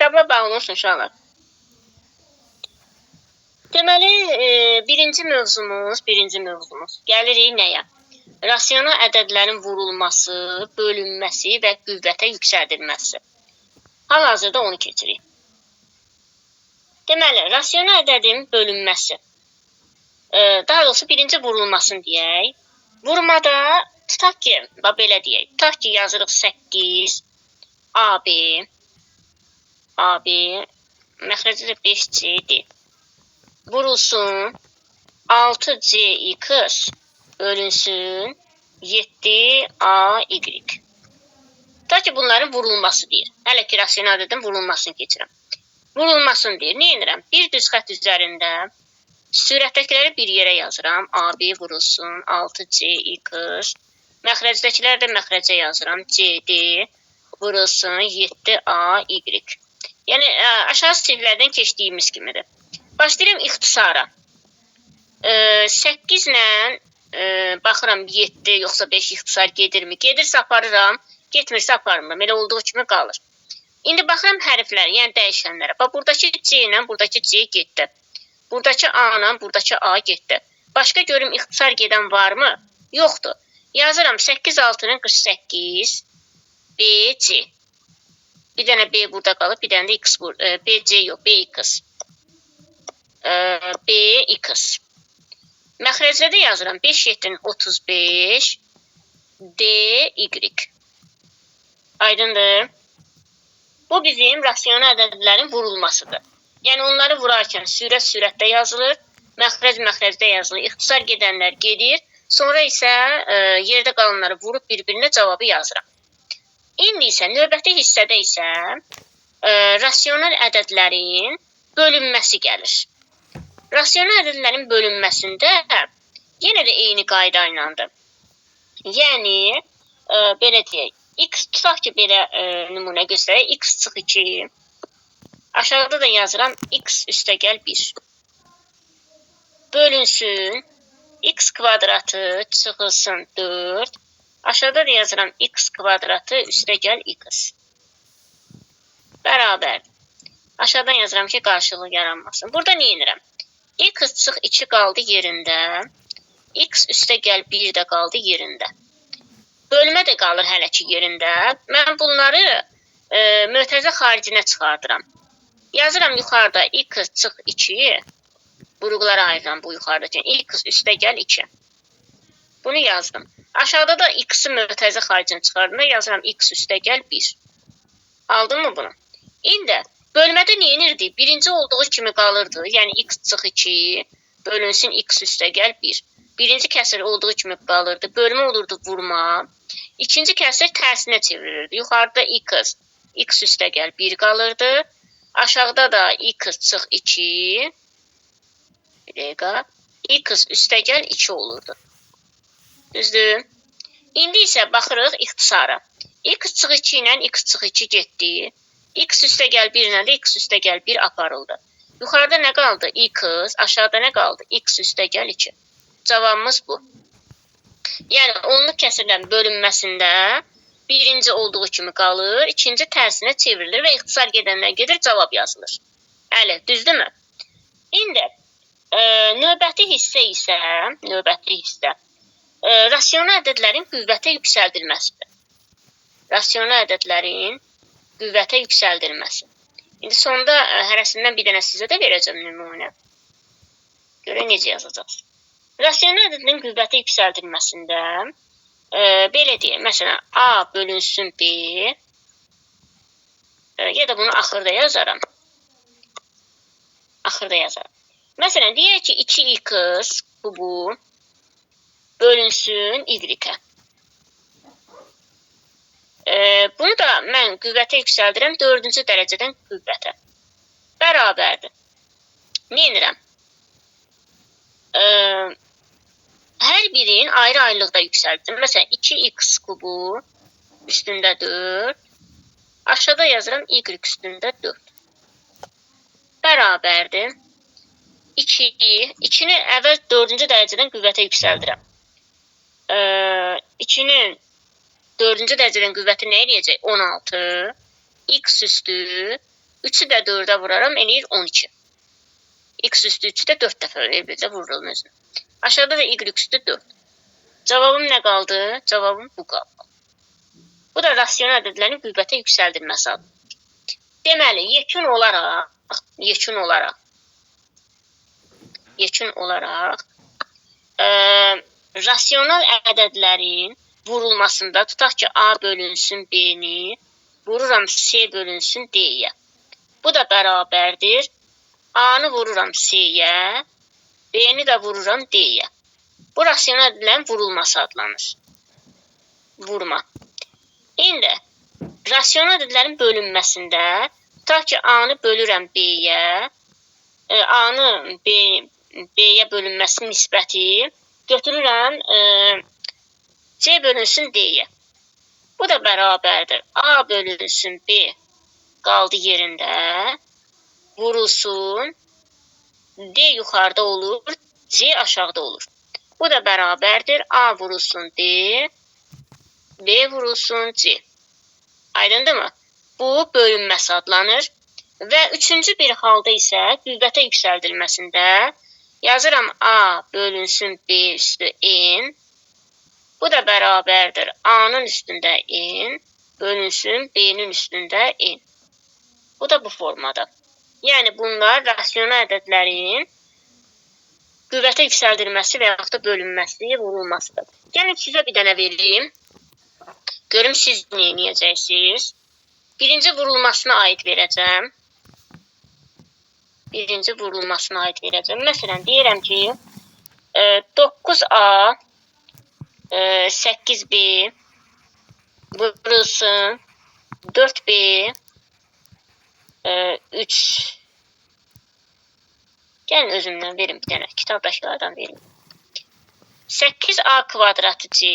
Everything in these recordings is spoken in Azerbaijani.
Kitabla bağlı olsun uşaqlar. Deməli, birinci mövzumuz. Gəlirik nəyə? Rasional ədədlərin vurulması, bölünməsi və qüvvətə yüksəldilməsi. Hal-hazırda onu keçirik. Deməli, rasional ədədin bölünməsi. Daha doğrusu birinci vurulmasını deyək. Vurmada tutaq ki, bax belə deyək. Tutaq ki, yazırıq 8 AB, AB, məxrəci də 5CD. Vurulsun 6CX bölünsün 7AY. Tutaq ki, bunların vurulması deyir. Hələ ki, rasional ədədin vurulmasını keçirəm. Vurulmasını deyir. Nə edirəm? Bir düz xətt üzərində sürətdəkiləri bir yerə yazıram. AB vurulsun 6CX. Məxrəcdəkiləri də məxrəcə yazıram. CD vurulsun 7AY. Yəni, aşağı sivlərdən keçdiyimiz kimidir. Başlayıram ixtisara. 8 ilə baxıram 7 yoxsa 5 ixtisar gedirmi? Gedirsə aparıram, getmirsə aparmıram. Elə olduğu kimi qalır. İndi baxıram hərflərə, yəni dəyişənlərə. Bax, buradakı C ilə buradakı C getdi. Buradakı A ilə buradakı A getdi. Başqa görüm ixtisar gedən varmı? Yoxdur. Yazıram 8 6-nın 48 B, C. Bir dənə B burada qalıb, bir dənə də X burada. B, C yox, B, X. B, X. Məxrəcdə də yazıram 5, 7-nin 35 D, Y. Aydındır. Bu bizim rasional ədədlərin vurulmasıdır. Yəni onları vurarkən sürət sürətdə yazılır, məxrəc məxrəcdə yazılır, ixtisar gedənlər gedir. Sonra isə yerdə qalanları vurub bir-birinə cavabı yazıram. İndi isə növbəti hissədə isə rasional ədədlərin bölünməsi gəlir. Rasional ədədlərin bölünməsində yenə də eyni qayda ilədir. Yəni belə deyək, x tutaq ki, belə nümunə göstərək, x çıx 2, aşağıda da yazıram x üstəgəl 1. Bölünsün, x kvadratı çıxılsın 4, aşağıda da yazıram x kvadratı üstəgəl x. Bərabərdir. Aşağıdan yazıram ki, qarşılığı yaranmasın. Burada nə edirəm? X çıx 2 qaldı yerində, x üstəgəl 1 də qaldı yerində. Bölmə də qalır hələ ki yerində. Mən bunları mötərizə xaricinə çıxardıram. Yazıram yuxarıda x çıx 2, vuruqlara ayırıram bu yuxarıdakı. X üstəgəl 2. Bunu yazdım. Aşağıda da x-i mötərizə xaricinə çıxardım. Yazıram x üstəgəl 1. Aldın mı bunu? İndi bölmədə nə edirdik? Birinci olduğu kimi qalırdı. Yəni x çıx 2 bölünsün x üstəgəl 1. Birinci kəsir olduğu kimi qalırdı. Bölmə olurdu vurma. İkinci kəsir tərsinə çevrilirdi. Yuxarıda x, x üstəgəl 1 qalırdı. Aşağıda da x çıx 2, bir dəqiqə, x üstəgəl 2 olurdu. Düzdür? İndi isə baxırıq ixtisara. X çıx 2 ilə x çıx 2 getdi. X üstəgəl 1 ilə də x üstəgəl 1 aparıldı. Yuxarıda nə qaldı? X, aşağıda nə qaldı? X üstəgəl 2. Cavabımız bu. Yəni, onluq kəsirlərin bölünməsində birinci olduğu kimi qalır, ikinci tərsinə çevrilir və ixtisar gedənlər gedir, cavab yazılır. Əli, düzdürmü? İndi, növbəti hissə isə, rasional ədədlərin qüvvətə yüksəldilməsidir. Rasional ədədlərin qüvvətə yüksəldilməsi. İndi sonda hərəsindən bir dənə sizə də verəcəm nümunə. Görək necə yazacaqsınız. Rasional ədədin qüvvətə yüksəldilməsində belə deyək, məsələn, A bölünsün B, ya da bunu axırda yazaram. Axırda yazaram. Məsələn, deyək ki, 2x bu bölünsün y-ə. Bunu da mən qüvvətə yüksəldirəm 4-cü dərəcədən qüvvətə. Bərabərdir. Nə edirəm? Hər birinin ayrı-ayrılıqda yüksəltdim. Məsələn, 2x kubu üstündə 4. Aşağıda yazıram y üstündə 4. Bərabərdir. 2. 2-ni əvvəl 4-cü dərəcədən qüvvətə yüksəldirəm. 2-nin 4-cü dərəcədən qüvvəti nə eləyəcək? 16. X üstü 3-ü də 4-ə vuraram, eləyir 12. X üstü 3-ü də 4 dəfə bir də vururum özünü. Aşağıda da Y üstü 4. Cavabım nə qaldı? Cavabım bu qaldı. Bu da rasional ədədlərin qüvvətə yüksəldilməsi adlanır. Deməli, yekun olaraq rasional ədədlərin vurulmasında tutaq ki, A bölünsün B-ni, vururam C bölünsün D-yə. Bu da bərabərdir. A-nı vururam C-yə, B-ni də vururam D-yə. Bu rasional ədədlərin vurulması adlanır. Vurma. İndi rasional ədədlərin bölünməsində tutaq ki, A-nı bölürəm B-yə, A-nı B-yə bölünməsinin nisbəti götürürəm C bölünsün D-yə. Bu da bərabərdir. A bölünsün B qaldı yerində, vurulsun, D yuxarıda olur, C aşağıda olur. Bu da bərabərdir. A vurulsun D, B vurulsun C. Aydındırmı? Bu bölünməsi adlanır. Və üçüncü bir halda isə qüvvətə yüksəldilməsində yazıram A bölünsün B üstü N. Bu da bərabərdir. A-nın üstündə N bölünsün B-nin üstündə N. Bu da bu formada. Yəni bunlar rasional ədədlərin qüvvətə yüksəldilməsi və yaxud da bölünməsi, vurulmasıdır. Gəlin sizə bir dənə verim. Görüm siz nə edəcəksiniz. Birinci vurulmasına aid verəcəm. Birinci vurulmasına aid verəcəm. Məsələn, deyirəm ki, 9A 8B vurulsun 4B 3. Gəlin özümdən verim bir dənə. Kitabdakılardan verim. 8A kvadratı C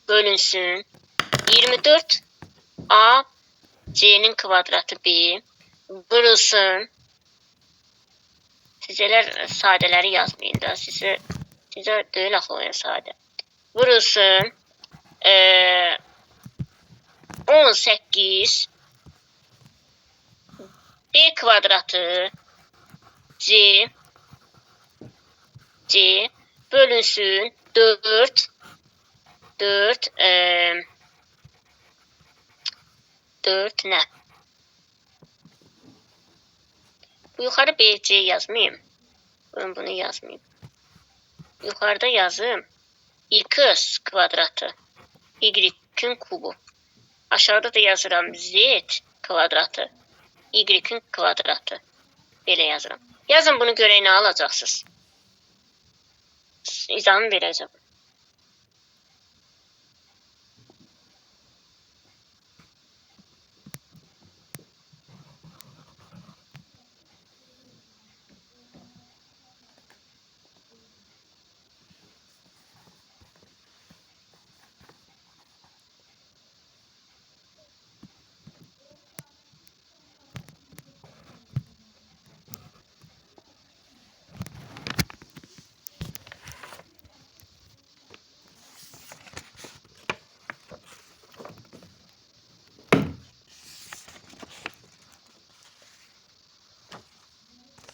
bölünsün 24 A C-nin kvadratı B vurulsun. Siz elə sadələri yazmayın da. Sizə deyil axı o sadə. Vurulsun 18 B kvadratı C bölünsün 4 4 4 nə? Bu yuxarı B, C yazmayayım. Buyurun bunu yazmayayım. Yuxarıda yazım. X kvadratı Y-in kubu. Aşağıda da yazıram Z kvadratı Y-in kvadratı. Belə yazıram. Yazın bunu görək nə alacaqsınız. İzahını verəcəm.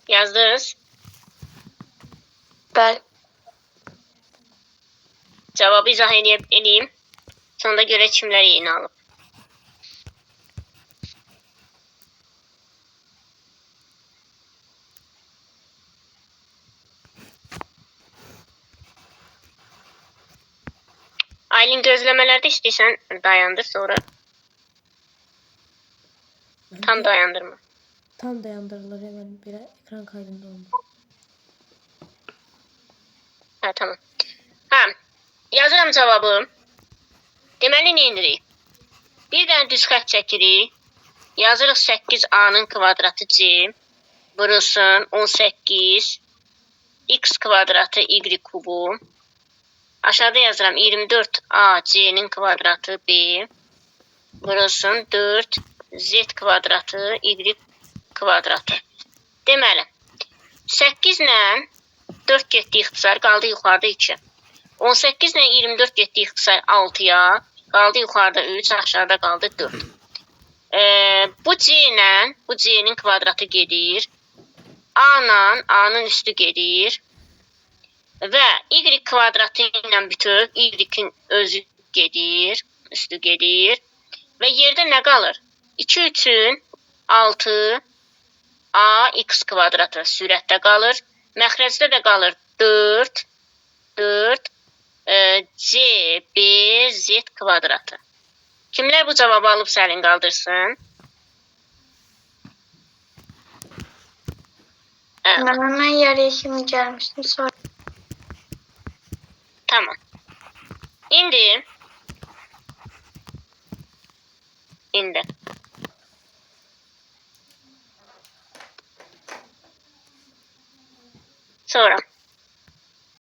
Yazdınız. Bəli. Cavabı izah eləyim. Sonra görə kimlər yeni alıb. Aylin gözləmələrdə istəyirsən dayandır, sonra tam dayandırma. Tam dayandırılır hemen bir ekran kaydında olmalı. Hə, tamam. Hə, yazıram cavabı. Deməli, nə edirik? Bir dənə düz xətt çəkirik. Yazırıq 8A-nın kvadratı C vurulsun 18 X kvadratı Y kubu. Aşağıda yazıram 24A C-nin kvadratı B vurulsun 4 Z kvadratı Y kvadratı. Deməli, 8 ilə 4 getdi ixtisar, qaldı yuxarıda 2. 18 ilə 24 getdi ixtisar 6-ya, qaldı yuxarıda 3, aşağıda qaldı 4. Bu Bu C ilə bu C-nin kvadratı gedir. A ilə A-nın üstü gedir. Və Y kvadratı ilə bütöv Y-in özü gedir, üstü gedir. Və yerdə nə qalır? 2 üçün 6 AX kvadratı sürətdə qalır. Məxrəcdə də qalır 4 4 C B Z kvadratı. Kimlər bu cavabı alıbsa əlini qaldırsın. Əla. Ben yarıya kimi gelmiştim sonra. Tamam. İndi İndi. Sonra.